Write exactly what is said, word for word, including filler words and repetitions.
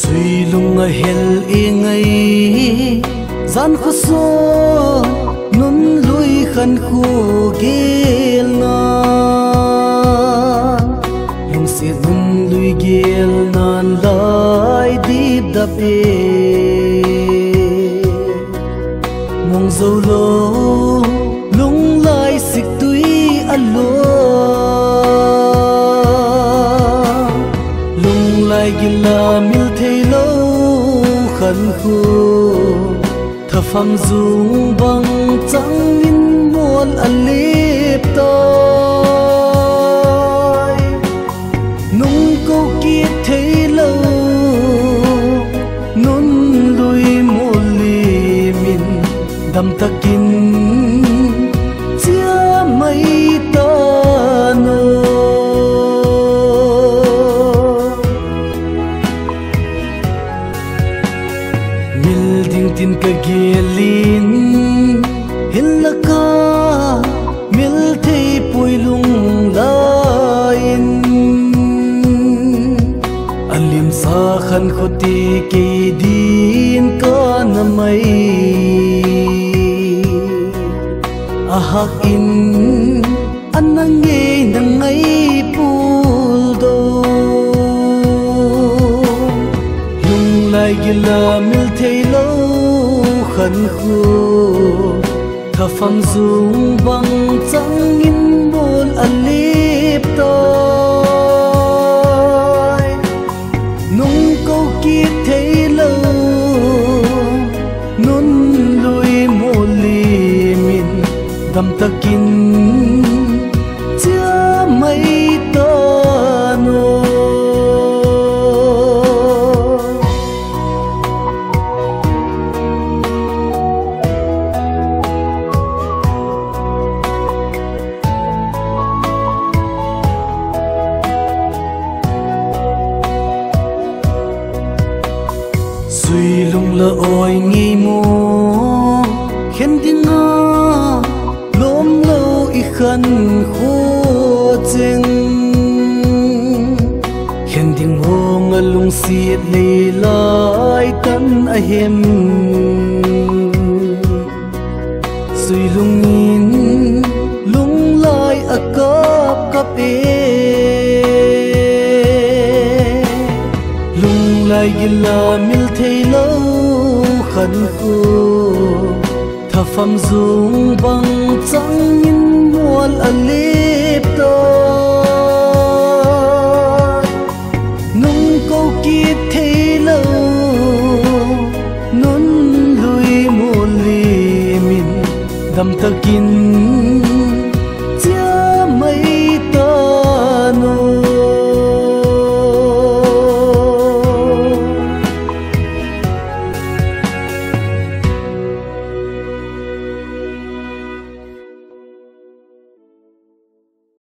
Suilung a hel e ngai, jan khawsa, nun lui khankhua gelna, lungsiat nun lui gelna'n lai dipdap e. Muang zo lo, lunglai sik tui a lua, lunglai gil a mil theilo khankhua, thapham zung bang chang in mual a lip tai. Nung ko kit theilo, nun lui mual lim in, dam tak in chia mai tan aw. Mil ding tin ka gel in, hinla ka mil thei puai lunglai in, a limsa khankhua ti kei ding ka na mai, a hak in a na ngei na ngai pual do. Lunglai gil a mil theilo khankhua, thapham zung bang chang in mual a lip tai. Nung ko kit theilo, nun lui mual lim in, dam tak in chia mai tan aw. Suilung la awi ngei maw, khen ding a lawm lo i khankhua cheng, khen ding mawng a lungsiat lei lai tan a hem. Suilung in lunglai a kap kap e, lunglai gil a mil theilo khankhua, thapham zung bang chang in mual a lip tai. Nung ko kit theilo, nun lui mual lim in, dam tak in